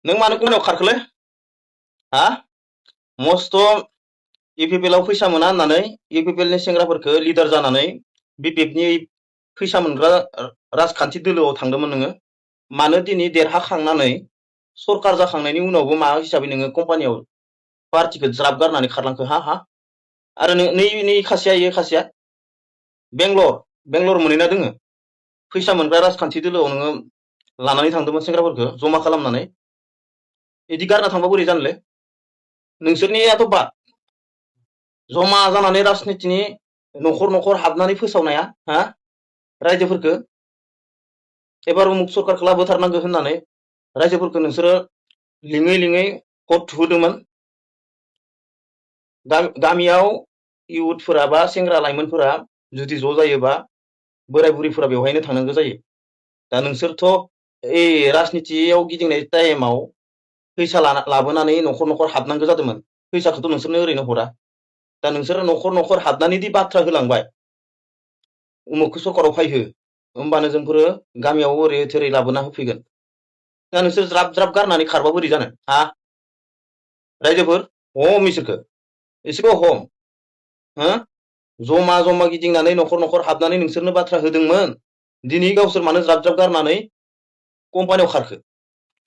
नों मानो कम्पानियाव खारखोलै हा मस्त' UPPL आव फैसा मोना होननानै UPPL नि सेंग्राफोरखौ लिडार जानानै BPF नि फैसा मोनग्रा राजखान्थि दोलोआव थांदोंमोन नोङो मानो दिनै देरहाखांनानै सरकार जाखांनायनि उनावबो मा हिसाबै नोङो कम्पानियाव पार्टिखौ ज्राब गारनानै खारलांखो हा आरो नै खासेया बेंगलर मोनहैना दोङो फैसा मोनग्रा राजखान्थि दोलोआव नोङो लानानै थांदोंमोन सेंग्राफोरखौ जमा खालामनानै इदि गारना थांबा बोरै जानोलै नोंसोरनियाथ' बाद जमा जानानै राजनितिनि न'खर हाबनानै फोसावनाया हा रायजोफोरखौ एबार उमुक सरकारखौ लाबोथारनांगौ होननानै रायजोफोरखौ नोंसोरो लिङै भट होदोंमोन गामियाव इउथफोरा बा सेंग्रा लाइमोनफोरा जुदि ज' जायोबा बोराय बुरैफोरा बेवहायनो थांनांगौ जायो दा नोंसोरथ' राजनितियाव गिदिंनाय टाइमाव फैसा लाबोनानै न'खर हाबनांगौ जादोंमोन फैसाखौथ' नोंसोरनो ओरैनो हरा दा नोंसोरो न'खर हाबनानै दि बाथ्रा होलांबाय उमुकखौ सरकाराव फायहो होमबानो जोंफोरो गामियाव ओरै थोरै लाबोना होफैगोन दा नोंसोर ज्राब गारनानै खारबा बोरै जानो हा रायजोफोर हम इसोरखौ एसेबाव हम हो जमा गिदिंनानै न'खर हाबनानै नोंसोरनो बाथ्रा होदोंमोन दिनै गावसोर मानो ज्राब गारनानै कम्पानियाव खारखो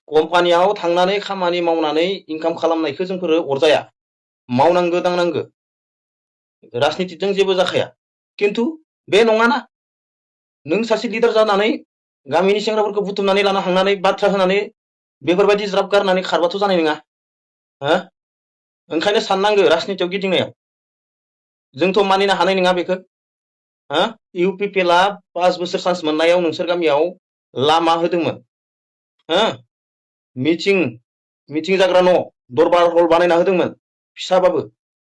कम्पानियाव थांनानै खामानि मावनानै इनकाम खालामनायखौ जोंफोरो अरजाया मावनांगौ दांनांगौ राजनितिजों जेबो जाखाया खिन्थु बे नङाना नों सासे लिडार जानानै गामिनि सेंग्राफोरखौ बुथुमनानै लाना हांनानै बाथ्रा होनानै बेफोरबायदि ज्राब गारनानै खारबाथ' जानाय नङा हो ओंखायनो साननांगौ राजनितियाव गिदिंनायाव जोंथ' मानिनो हानाय नङा बेखौ हो UPPL आ 5 बोसोर चान्स मोननायाव नोंसोर गामियाव लामा होदोंमोन हो मिटिं जाग्रा न' दरबार हल बानायना होदोंमोन फिसाबाबो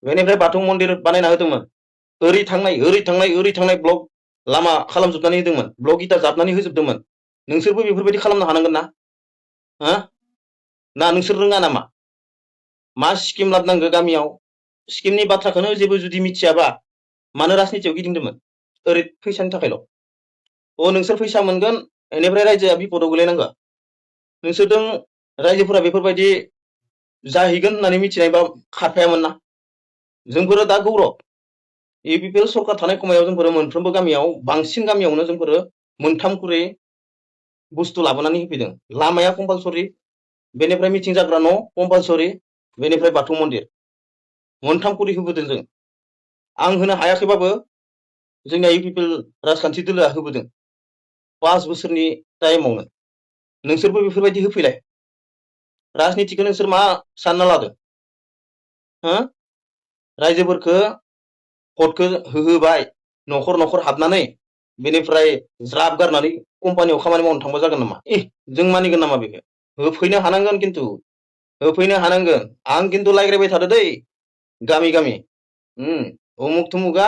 बेनिफ्राय बाथौ मन्दिर बानायना होदोंमोन ओरै थांनाय ब्लक लामा खालामजोबनानै होदोंमोन ब्लक इटा जाबनानै होजोबदोंमोन नोंसोरबो बेफोरबायदि खालामनो हानांगोन ना हो ना नोंसोर रोङा नामा मा स्किम लाबोनांगौ गामियाव स्किमनि बाथ्राखौनो जेबो जुदि मिथियाबा मानो राजनितियाव गिदिंदोंमोन ओरै फैसानि थाखायल' नोंसोर फैसा मोनगोन बेनिफ्राय रायजोआ बिपदआव गोलैनांगौ नोंसोरजों रायजोफोरा बेफोरबायदि जाहैगोन होननानै मिथिनायबा खारफायामोन ना जोंफोरो दा गौरब UPPL सरकार थानाय समायाव जोंफोरो मोनफ्रोमबो गामियाव बांसिन गामियावनो जोंफोरो 3 खुरै बुस्थु लाबोनानै होफैदों लामाया कम्पालसरि बेनिफ्राय मिटिं जाग्रा न' कम्पालसरि बेनिफ्राय बाथौ मन्दिर 3 खुरै होबोदों जों आं होनो हायाखैबाबो जोंनिया UPPL राजखान्थि दोलोआ होबोदों 5 बोसोरनि टाइमावनो नोंसोरबो बेफोरबायदि होफैलाय राजनितिखौ नोंसोर मा सानना लादों हो रायजोफोरखौ भटखौ होबाय न'खर हाबनानै बेनिफ्राय ज्राब गारनानै कम्पानियाव खामानि मावनो थांबा जागोन नामा जों मानिगोन नामा बेखौ होफैनो हानांगोन खिन्थु होफैनो हानांगोन आं खिन्थु रायज्लायबाय थादो दै गामि उमुक थुमुगा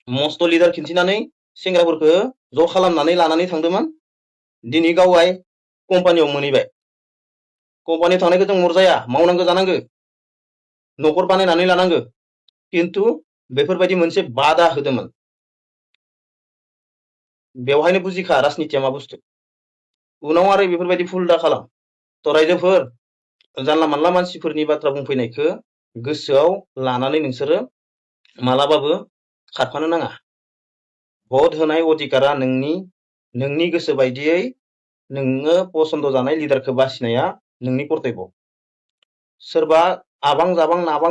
मस्त' लिडार खिन्थिनानै सेंग्राफोरखौ ज' खालामनानै लानानै थांदोंमोन दिनै गावहाय कम्पानियाव मोनहैबाय कम्पानियाव थांनायखौ जों अरजाया मावनांगौ जानांगौ न'खर बानायनानै लानांगौ खिन्थु बेफोरबायदि मोनसे बादा होदोंमोन बेवहायनो बुजिखा राजनितिया मा बुस्थु उनाव आरो बेफोरबायदि भुल दा खालाम थ' रायजोफोर जानला मानला मानसिफोरनि बाथ्रा बुंफैनायखौ गोसोआव लानानै नोंसोरो मालाबाबो खारफानो नाङा भट होनाय अधिकारा नोंनि गोसो बायदियै नोङो पसन्द जानाय लिडारखौ बासिनाया नोंनि कर्तब्य सोरबा आबां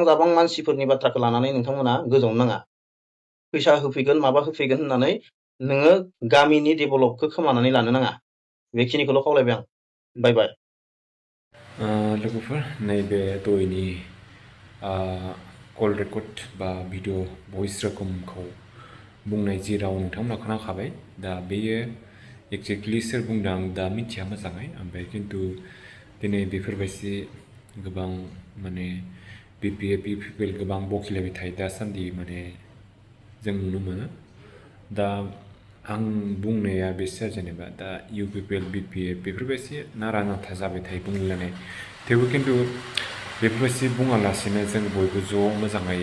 जाबां मानसिफोरनि बाथ्राखौ लानानै नोंथांमोना गोजावनो नाङा फैसा होफैगोन माबा होफैगोन होननानै नोङो गामिनि डेभेलपखौ खोमानानै लानो नाङा बेखिनिखौल' खावलायबाय आं बाय बाय लोगोफोर नैबे दयनि कल रेकर्ड बा भिडिअ भइस रोखोमखौ बुंनाय जि राव नोंथांमोना खोनाखाबाय दा बेयो एक्जेक्टलि सोर बुंदों आं दा मिथिया मोजाङै ओमफ्राय खिन्थु दिनै बेफोरबायदि गोबां माने BPF UPPL गोबां बखिलायबाय थायो दासान्दि माने जों नुनो मोनो दा आं बुंनाया बेसो जेनेबा दा UPPL BPF बेफोरबायदि नारा नाथा जाबाय थायो बुंलायनाय थेवबो खिन्थु बेफोरबायदि बुङालासिनो जों बयबो ज' मोजाङै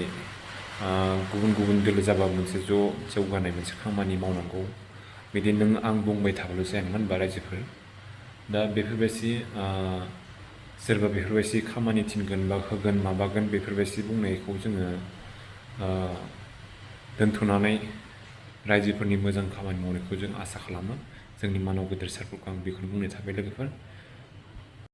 गुबुन दोलो जाबा मोनसे ज' जौगानाय मोनसे खामानि मावनांगौ बिदि नों आं बुंबाय थाबाल' जाया नङा होनबा रायजोफोर दा बेफोरबायदि सोरबा बेफोरबायदि खामानि थिनगोन बा होगोन माबागोन बेफोरबायदि बुंनायखौ जोङो दोनथ'नानै रायजोफोरनि मोजां खामानि मावनायखौ जों आसा खालामो। जोंनि मानव गेदेर सारफोरखौ आं बेखौनो बुंनो थाबाय लोगोफोर।